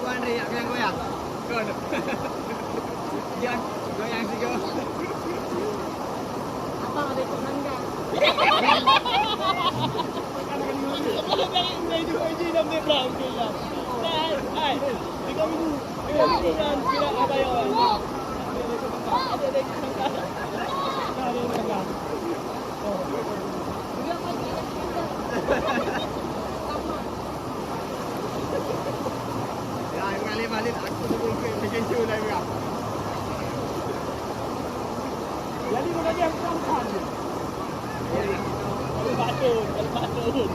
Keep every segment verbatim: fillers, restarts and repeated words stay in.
Tuan Ri, goyang-goyang. Kon. Jangan goyang sigo. Abang ada ikut tangga. Ya, mengalir balik aku tu pun ke macam tu lah juga. Jadi kau lagi aku tak tahu. Patut, patut.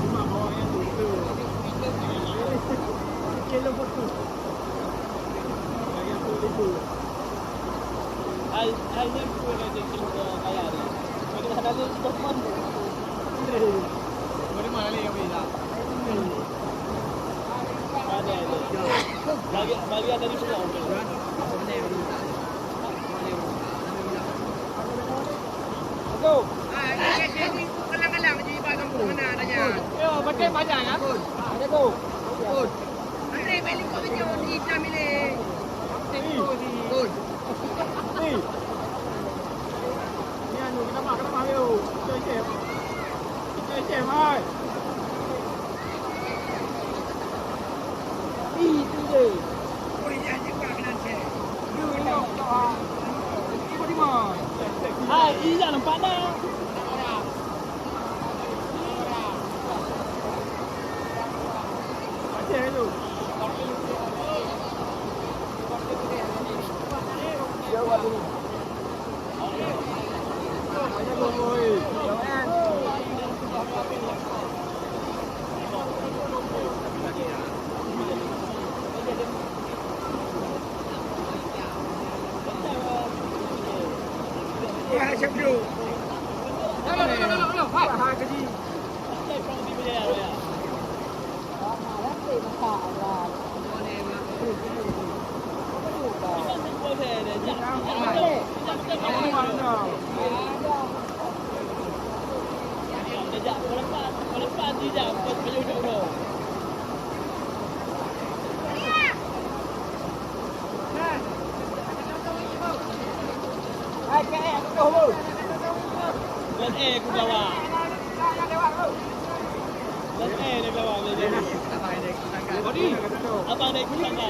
Cuma bawa yang tu. Kilo foto. Yang tu. Hai, hai, nyan peue dah jadi, eh, kaya ni. Jadi, hana lé telepon. Boleh mana lé yang beda? Ada, ada. Bagi, bagian dari pulau. Assalamualaikum. Ah, ini jadi kalang-kalang je ibarat kampung mana adanya. Yo, pakai bajai ya? Ada tu. Andre, balik kau kerja, Andre, Islam ini. Good. Hey. Ni anu, kenapa, kenapa, ayo? Kita chef. Kita chef, hai. Ih, tu je. Oh, iya, juga kena chef. Dia kena. Tiba-tiba. Hai, iya, nampak dah. Hai, K F, tu, tu. Buat eh, aku bawa. Buat eh, dia bawa, dia bawa. Abang naik ke sana.